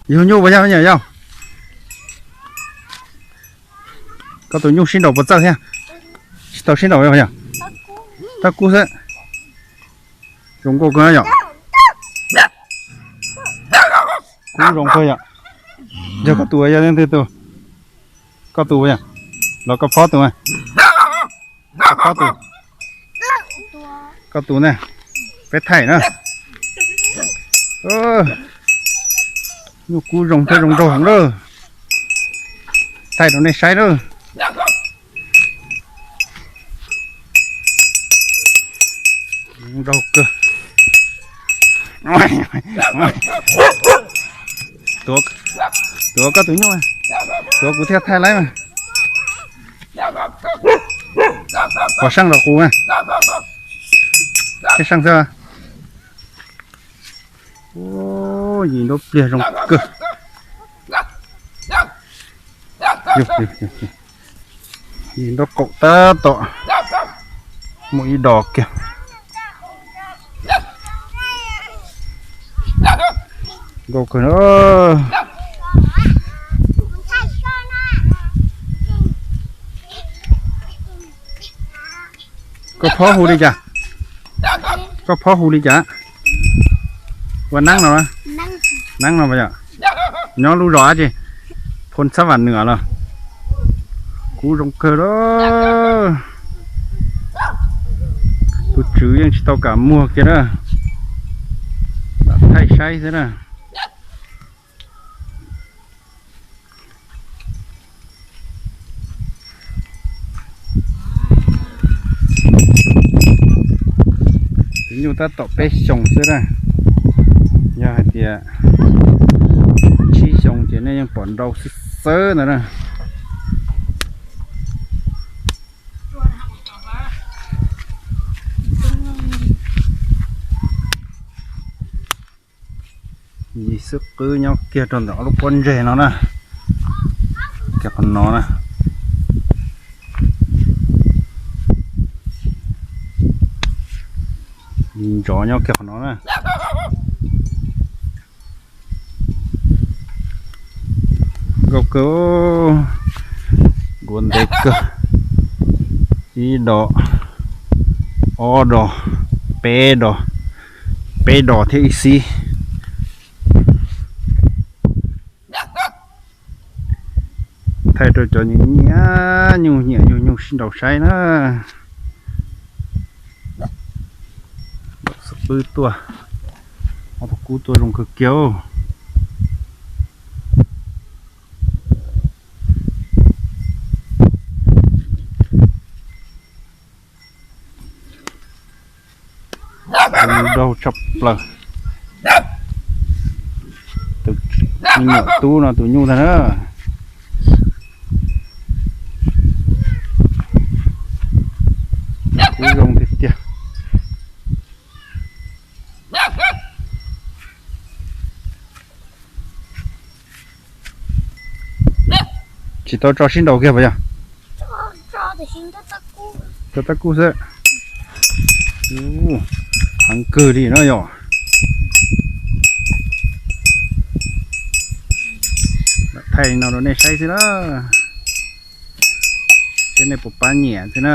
Yug nyuj puas yog me nyuam yaus? Koj tus nyuj sib nraus puas txawj thiab? Tsis tau sib nraus yog? Tab kub xwb. Zoo nkauj kawg yom. Kub zoo kawg yom. Yog koj tus yog leej twg tus? Koj tus yog? Los koj phob tus? Koj phob tus? Koj tus na. Peb thaij na. Nyuj kub zoo thiab zoo nraug heev lawm. Thaij rau nej saib lawm. Nraug kawg. Tuav, tuav koj tus nyuj, tuav kuv thiaj thaij laib mas. Pov seej los kuv, thiaj seej xwb. Yim nruab pliag zoo kawg. Yim nruab qaum tab tom muaj ib dos kiag. Nkauj kawg na. Koj phob hu li cas? Koj phob hu li cas? Ua Neeb no, Neeb no yom? Nyob lub zos dab tsi? Phoo Xab Vam Nws los? Kub zoo kawg lawm. Tus tswv yeej tsis tau kam muag kiag na, lam thaij saib xwb na. Tus nyuj tab tom peb xyoos xwb na. Yog hais tias tsib xyoos ces nej yeej pom nrau xwb xwb ntawd na. Yim xwb qwb nyob kiag rau ntawm ob lub pob ntseg no na. Kiag qhov no na. Yim ntov nyob kiag qhov no na. Nkauj kawg, duav ntev kawg. Ib dos, ob dos, peb dos, peb dos thiab ib xib. Thaij rau cov nyiam nyiam nyuj, nyiam yug nyuj sib nraus saib na. Xwb qwb tuaj, ob tug kub tuaj zoo kawg kiag. Zoo nraug tshaj plaws. Tus me nyuam tub no tus nyuj ntag na. Kub zoo tiag tiag. Tsis tau tso sib nraus kiag puas yog? Tso tab kub xwb. Heev kawg li no yom. Thaij no rau nej saib xwb na. Seb nej puas pab nyiam xwb na.